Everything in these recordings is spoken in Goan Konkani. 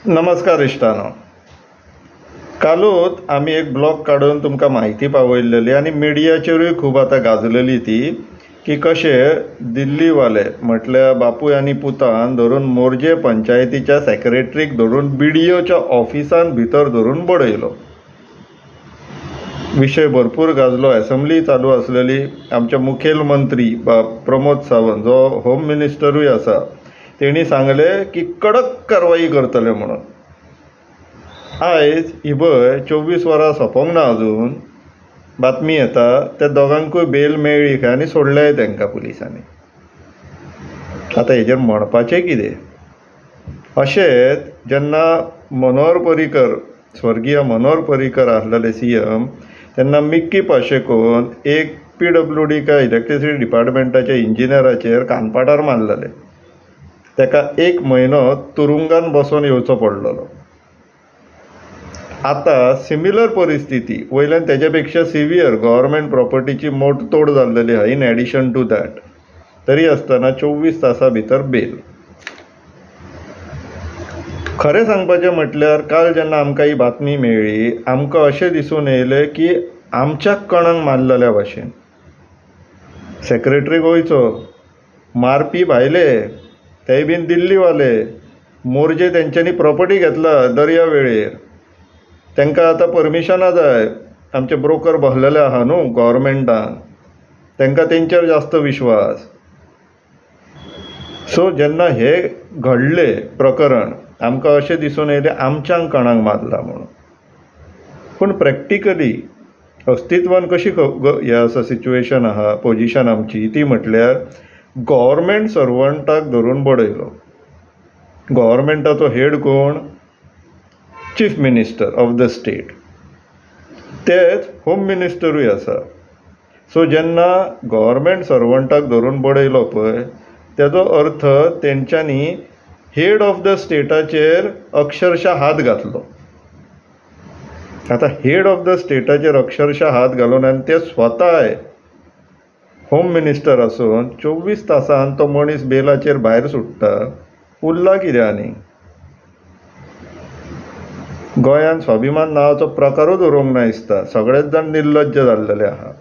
नमस्कार इश्टानो, कालूच आमी एक ब्लॉग काडून तुमकां म्हायती पावयलेली आनी मिडियाचेरूय खूब आतां गाजलेली ती की कशें दिल्लीवाले म्हटल्यार बापूय आनी पुतान धरून मोरजे पंचायतीच्या सेक्रेटरीक धरून बीडीओच्या ऑफिसान भितर धरून बडयलो. विशय भरपूर गाजलो. एसेंब्ली चालू आसलेली. आमचे मुखेल मंत्री प्रमोद सावंत जो होम मिनिस्टरूय आसा तेणी सांगलें की कडक कारवाई करतले म्हणून. आयज इबय 24 वरां सोंपोंक ना अजून, बातमी येता त्या दोगांकूय बेल मेळ्ळी खंय आनी सोडलेय तांकां पुलिसांनी. आतां हेजेर म्हणपाचें कितें? अशेंच जेन्ना मनोहर पर्रीकर, स्वर्गीय मनोहर पर्रीकर आसलेले सीएम, तेन्ना मिक्की पाशेकोन एक पीडब्ल्यूडी काय इलेक्ट्रिसिटी डिपार्टमेंटाच्या इंजिनियराचेर कानपाटार मारलेले. ताका 1 म्हयनो तुरुंगान बसोन येवचो पडलेलो. आतां सिमिलर परिस्थिती, वयल्यान तेज्या पेक्षा सिवियर गव्हर्मेंट प्रॉपर्टीची मोडतोड जाल्लेली आहा इन एडिशन टू that, तरी आसतना 24 तासां भितर बेल. खरें सांगपाचें म्हटल्यार काल जेन्ना आमकां ही बातमी मेळ्ळी आमकां अशें दिसून येयलें की आमच्या कणांक मारलेल्या भाशेन. सेक्रेटरी गोंयचो, मारपी भायले, तेय बीन दिल्लीवाले, मोरजे तेंच्यांनी प्रॉपर्टी घेतला दर्या वेळेर, तांकां आतां परमिशनां जाय. आमचे ब्रोकर बसलेले आहा न्हू गव्हर्मेंटान, तांकां तेंचेर जास्त विश्वास. सो जेन्ना हे घडलें प्रकरण आमकां अशें दिसून येयलें आमच्यान कणाक मारला म्हणून. पूण प्रॅक्टिकली अस्तित्वान कशी हें आसा सिच्युएशन आहा, पोजिशन आमची ती म्हटल्यार गव्हर्मेंट सर्वंटाक धरून बडयलो. गव्हर्मेंटाचो हेड कोण? Chief minister of the state, तेच होम मिनिस्टरूय आसा. सो जेन्ना गव्हर्मेंट सर्वंटाक धरून बडयलो पळय तेजो अर्थ तेंच्यांनी हेड ऑफ the स्टेटाचेर अक्षरशा हात घातलो. आतां हेड ऑफ the स्टेटाचेर अक्षरशा हात घालून आनी ते स्वताय होम मिनिस्टर आसून 24 तासान तो मनीस बेलाचेर भायर सुट्टा, उरला कितें? आनी गोंयांत स्वाभिमान नांवाचो प्रकारूच उरोंक ना दिसता. सगळेच जाण निर्लज्ज जाल्लेले आहा.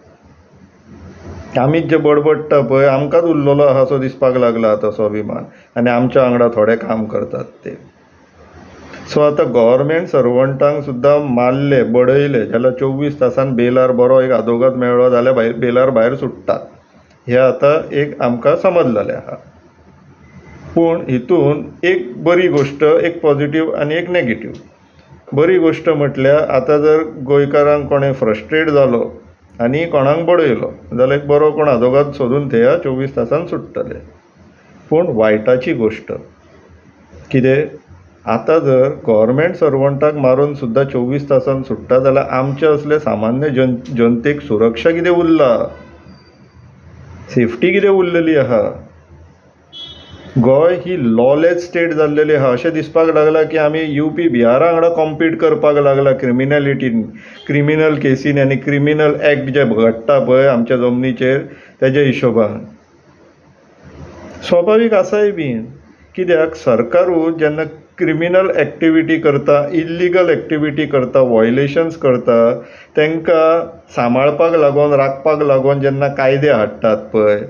आमीच जे बडबडटा पळय आमकांच उरलेलो आहा असो दिसपाक लागला आतां स्वाभिमान, आनी आमच्या वांगडा थोडे काम करतात ते. सो आतां गव्हर्मेंट सर्वंटांक सुद्दां मारले, बडयले जाल्यार 24 तासान बेलार बरो एक आदोगाद मेळ्ळो जाल्यार भायर बेलार भायर सुट्टात, हें आतां एक आमकां समजलेलें आहा. पूण हितून एक बरी गोश्ट, एक पॉझिटीव आनी एक नॅगेटीव. बरी गोश्ट म्हटल्यार आतां जर गोंयकारांक कोणें फ्रस्ट्रेट जालो आनी कोणाक बडयलो जाल्यार एक बरो कोण आदोगाद सोदून थेया 24 तासान सुट्टले. पूण वायटाची गोश्ट कितें? आतां जर गव्हर्मेंट सर्वंटाक मारून सुद्दां 24 तासान सुट्टा जाल्यार आमचे असले सामान्य जनतेक सुरक्षा कितें उरला? सेफ्टी कितें उरलेली आहा? गोंय ही लॉलेस स्टेट जाल्लेली आहा अशें दिसपाक लागलां की आमी यूपी बिहारा वांगडा कॉम्पीट करपाक लागला क्रिमिनलिटीन, क्रिमिनल केसीन आनी क्रिमिनल एक्ट जे घडटा पळय आमच्या जमनीचेर तेज्या हिशोबान. स्वाभावीक आसाय बीन, कित्याक सरकारूच जेन्ना क्रिमिनल एक्टिविटी करता, इल्लिगल एक्टिविटी करता, वॉयलेशन्स करता, तांकां सांबाळपाक लागून, राखपाक लागून जेन्ना कायदे हाडटात पळय,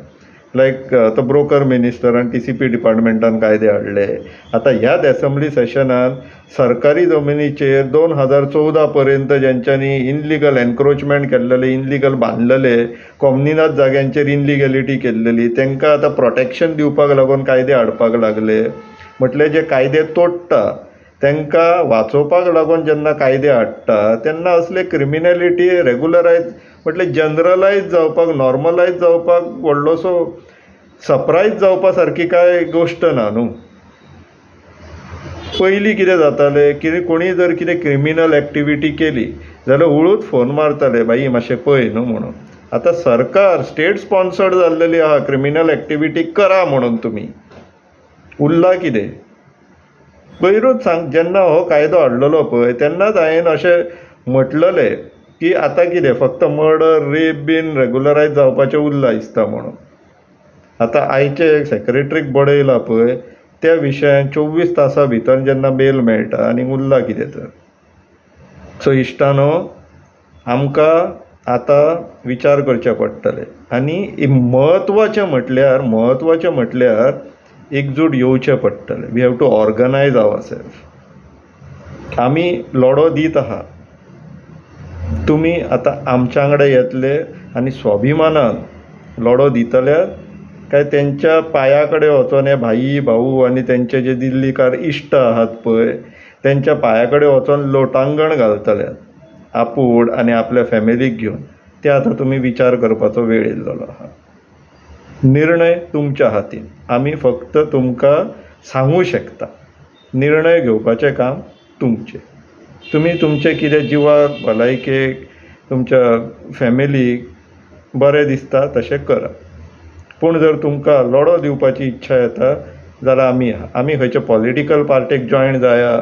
लायक आतां ब्रोकर मिनिस्टरान टीसीपी डिपार्टमेंटान कायदे हाडले. आतां ह्याच एसेंब्ली सेशनान सरकारी जमनीचेर 2014 पर्यंत जेंच्यांनी इनलिगल एनक्रोचमेंट केल्लेले, इनलिगल बांदलेले, कोमनिनाद जाग्यांचेर इनलिगलिटी केल्लेली, तांकां आतां प्रोटेक्शन दिवपाक लागून कायदे हाडपाक लागले. म्हटल्यार जे कायदे तोडटा तांकां वाचोवपाक लागून जेन्ना कायदे हाडटा तेन्ना असले क्रिमिनलिटी रेगुलरायज म्हटल्यार जनरलायज जावपाक, नॉर्मलायज जावपाक व्हडलोसो सरप्रायज जावपा सारकी कांय गोश्ट ना न्हू. पयलीं कितें जातालें, कितें कोणीय जर कितें क्रिमिनल एक्टिविटी केली जाल्यार हळूच फोन मारताले, बाई मातशें पळय न्हू म्हणून. आतां सरकार स्टेट स्पॉन्सर्ड जाल्लेली आहा, क्रिमिनल एक्टिविटी करा म्हणून तुमी. उरला कितें? पयरूच सांग, जेन्ना हो कायदो हाडलेलो पळय तेन्नाच हांवें अशें म्हटलेलें की आतां कितें फक्त मर्डर, रेप बीन रेगुलरायज जावपाचें उरलां दिसता म्हणून. आतां आयचे सेक्रेटरीक बडयला पळय त्या विशयान 24 तासां भितर जेन्ना बेल मेळटा आनी उरला कितें तर. सो इश्टानो, आमकां आतां विचार करचे पडटले आनी म्हत्वाचें म्हटल्यार एकजूट येवचें पडटलें. We have to organise our self. आमी लढो दीत आहा, तुमी आतां आमच्या वांगडा येतले आनी स्वाभिमानान लढो दितले काय तेंच्या पांया कडेन वचोन हे भाई भाऊ आनी तेंचे जे दिल्लीकार इश्ट आहात पळय तेंच्या पांया कडेन वचोन लोटांगण घालतले आपूण आनी आपल्या फॅमिलीक घेवन, ते आतां तुमी विचार करपाचो वेळ येयल्लो आहा. निर्णय तुमच्या हातीन, आमी फक्त तुमकां सांगू शकता, निर्णय घेवपाचें काम तुमचें. तुमी तुमचें कितें जिवाक, भलायकेक, तुमच्या फॅमिलीक बरें दिसता तशें करा. पूण जर तुमकां लढो दिवपाची इच्छा येता जाल्यार आमी आमी खंयच्या पॉलिटिकल पार्टीक जॉयन जाया,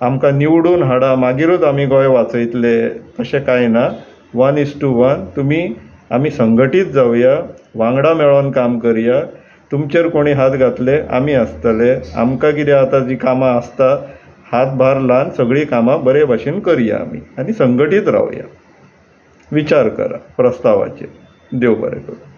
आमकां निवडून हाडा मागीरूच आमी गोंय वाचयतले तशें कांय ना. 1:1 तुमी आमी संघटीत जावया, वांगडा मेळोन काम करया. तुमचेर कोणी हात घातले आमी आसतले. आमकां कितें आतां जीं कामां आसता हातभार लावन सगळीं कामां बरे भाशेन करया आमी आनी संघटीत रावया. विचार करा प्रस्तावाचेर. देव बरें करूं.